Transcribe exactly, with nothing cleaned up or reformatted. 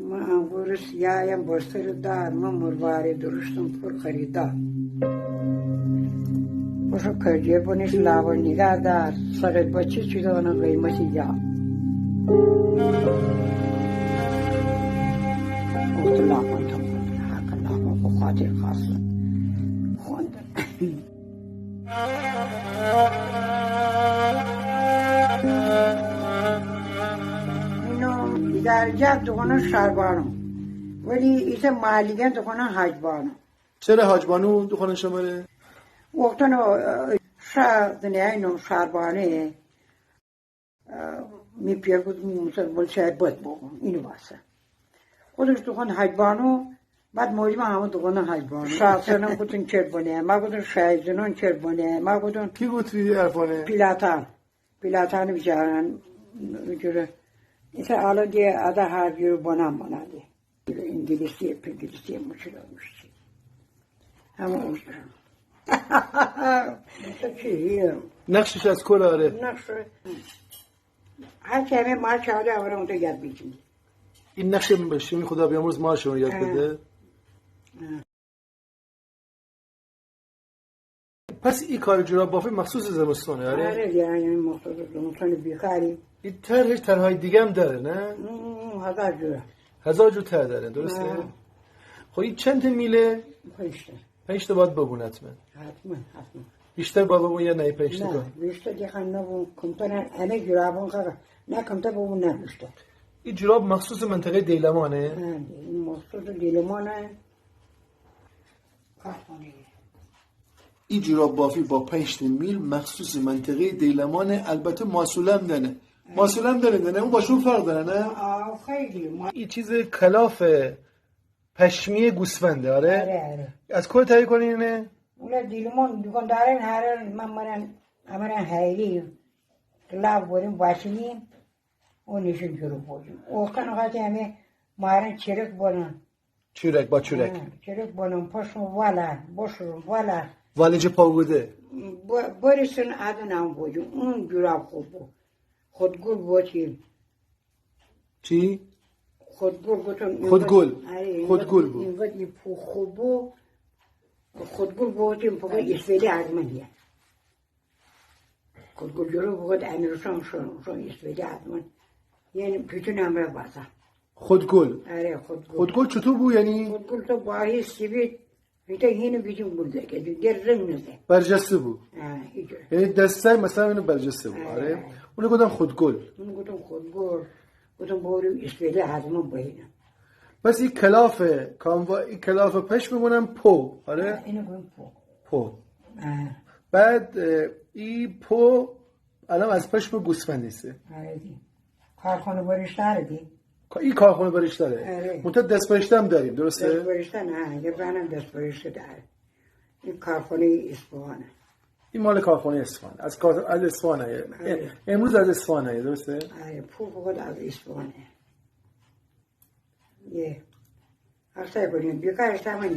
من انگور سیایم بستر دار، من مرواری درشتم پر خریدار. پشو کرجه بنیش لاور نگاه دار، سرت بچه چی دانه قیمتی یار. گفت لاپان تو حق لاپان خو خاطر خواستن. خوندن. اینو اداره‌جات دوخونن شهربانو، ولی ایته مالیگان دوخونن حاجبانو. چره حاجبانو دوخونن شمره؟ وقتانو، اه، شا دنیا اینو شهربانه، اه، می پیر گود مثلاً بول شاید بد بگم، اینو واسه. خودش دوخون حاجبانو، بعد موجب همه دوخونن حاجبانو. شاه سنم گفتن چر بنه، ما گفتن شاه زنان چر بنه، ما گفتن کی گفتی حرفانه؟ پیلاتان. پیلاتان بیچارن، جوره. ایسه الان ده ادا هر جوره بنان بنان ده. انگلیسی، پنگلیسی مچلو میشتی. همه اون. ایسه چی؟ نقشش از کل آره؟ نقش. هر چی همه ما چاده اوره اون تو یاد بیگیری. این نقش شیمی خدا بیامرز ما شما یاد بده. پس ای کار جوراب بافی مخصوص زمستانه، آره؟ آره، یعنی مخصوص زمستان بیکاری. ای طرحش طرحای دیگه هم داره، نه؟ اون، اون هزار جوره. هزار جور طرح داره، درسته؟ آه. خب، این چند تا میله؟ پنج تا. پنج تا باید ببون حتماً. حتماً، حتماً. بیشتر باید ببون یا نه، پنج تا نه، باید؟ بیشتر دیگه نبون. کمتر همه جورابون خراب. نه کمتر ببون، نه بیشتر. این جوراب مخصوص منطقهٔ دیلمانه؟ آه، این مخصوص دیلمانه. کارخانه. ای جوراب بافی با پنج تا میل مخصوص منطقهٔ دیلمانه، البته ماسوله هم دانه. ماسوله هم دانه، دانه، اون باشون فرق داره، نه؟ آه، خیلی. ما- ای چیز کلاف پشمی گوسفنده، آره؟ آره، آره. از کجا تهیه کنین اینه؟ اونا دیلمان دوکان دارن، هرن، من مرن، امرن هیلی، لاو بریم واشینیم، اونیشون جورو بودیم. اوختن وقتی همه مارن چرک بنن. چورک با چورک. آه، چورک بنم، پشم والا، بشورم والا. والج پاگوده. ب-، بریسن ادون هم بوجو، اون جوراب خوب بو. خودگل بوچی. چی؟ خودگل گوتم. خودگل. آره، خودگل بو. این وقت این پو خوب بو. خودگل بوچی، پو اسپیدی آدمه. خودگل جورو بوگود امیرشان شون، شون اسپیده آدمه. یعنی پیتون امره باسا. خودگل. آره، خودگل. خودگل چطور بو یعنی؟ خودگل تو باهی سیبید، پیتون هینو بیجون گل ده که، دیگر رنگ نده. برجسته بو. آه، اینجور. یعنی دستای مثلاً اینو برجسته بو، آره، آره. آره. اونو گفتن خودگل. اونو گفتن خودگل. گفتن بوری اسپیده آدمه بهینه. پس ای کلاف کاموا، ای کلاف پشم گونن پو، آره؟ آه، اینو گفتن پو. پو. آه. بعد، اه، ای پو الان از پشم گوسفند ایسه. آره دی. کارخانه بریشتره دی. کا-، ای کارخانه بریشتره. آره. منتها دست بریشته هم داریم، درسته؟ دست بریشته نه، یه بنم دست بریشته داره. این کارخانهٔ اصفهانه. این مال کارخانهٔ اصفهان. از کار-، از اصفهانه. آره. امروز از اصفهانه، درسته؟ آره، پو فقط از اصفهانه. یه. اختر کنیم، بیکارش تمام.